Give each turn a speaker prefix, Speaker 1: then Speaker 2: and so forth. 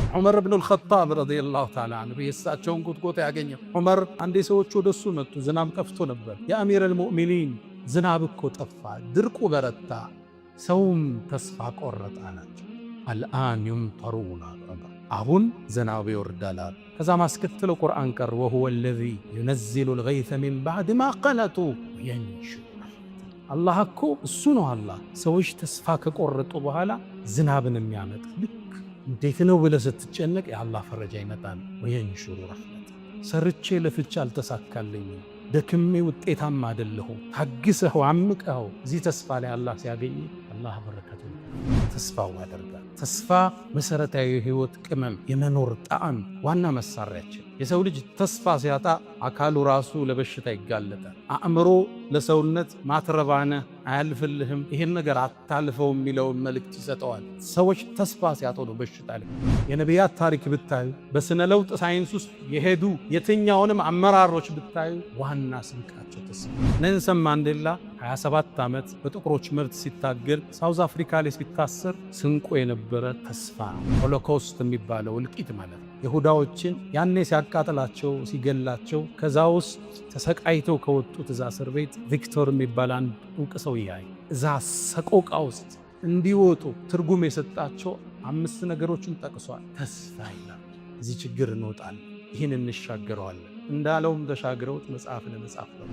Speaker 1: ዑመር ብኑል ኸጣብ رضي الله تعالى عنه የእሳቸውን ጉትጎታ ያገኘው ዑመር አንዴ ሰዎች ወደሱ መጡ። ዝናብ ጠፍቶ ነበር። يا أمير المؤمنين ዝናብ እኮ ጠፋ፣ ድርቁ በረታ፣ ሰውም ተስፋ ቆረጠ አላቸው። الآن يمطرون ዑመር፣ አሁን ዝናብ ይወርዳል አሉ። ከዛ ማስከትለው ቁርአን ቀር وهو الذي ينزل الغيث من بعد ما قنطوا وينشر። አላህ እኮ እሱ ነው። አላህ ሰዎች ተስፋ ከቆረጡ በኋላ ዝናብን የሚያመጣ፣ ልክ እንዴት ነው ብለህ ስትጨነቅ የአላህ ፈረጃ ይመጣል። وينشر رحمته። ሰርቼ ለፍቼ አልተሳካልኝም፣ ደክሜ ውጤታማ አይደለሁም። ታግሰኸው አምቀኸው እዚህ ተስፋ ላይ አላህ ሲያገኝ አላህ በረከቱ ተስፋው ያደርጋል። ተስፋ መሰረታዊ የህይወት ቅመም፣ የመኖር ጣዕም፣ ዋና መሳሪያችን። የሰው ልጅ ተስፋ ሲያጣ አካሉ ራሱ ለበሽታ ይጋለጣል። አእምሮ ለሰውነት ማትረባነ፣ አያልፍልህም፣ ይህን ነገር አታልፈው የሚለውን መልእክት ይሰጠዋል። ሰዎች ተስፋ ሲያጡ ነው በሽታ ላይ። የነቢያት ታሪክ ብታዩ፣ በስነ ለውጥ ሳይንስ ውስጥ የሄዱ የትኛውንም አመራሮች ብታዩ ዋና ስንቃቸው ተስፋ። ኔልሰን ማንዴላ 27 ዓመት በጥቁሮች መብት ሲታገል South Africa ላይ ሲታሰር ስንቁ የነበረ ተስፋ ነው። ሆሎኮስት የሚባለው እልቂት ማለት ነው። ይሁዳዎችን ያኔ ሲያቃጥላቸው ሲገላቸው ከዛ ውስጥ ተሰቃይተው ከወጡት እዛ እስር ቤት ቪክቶር የሚባል አንድ እውቅ ሰው እያይ እዛ ሰቆቃ ውስጥ እንዲወጡ ትርጉም የሰጣቸው አምስት ነገሮችን ጠቅሷል። ተስፋ ይላል። እዚህ ችግር እንወጣለን፣ ይህን እንሻገረዋለን እንዳለውም ተሻግረውት መጽሐፍ ለመጻፍ ነው።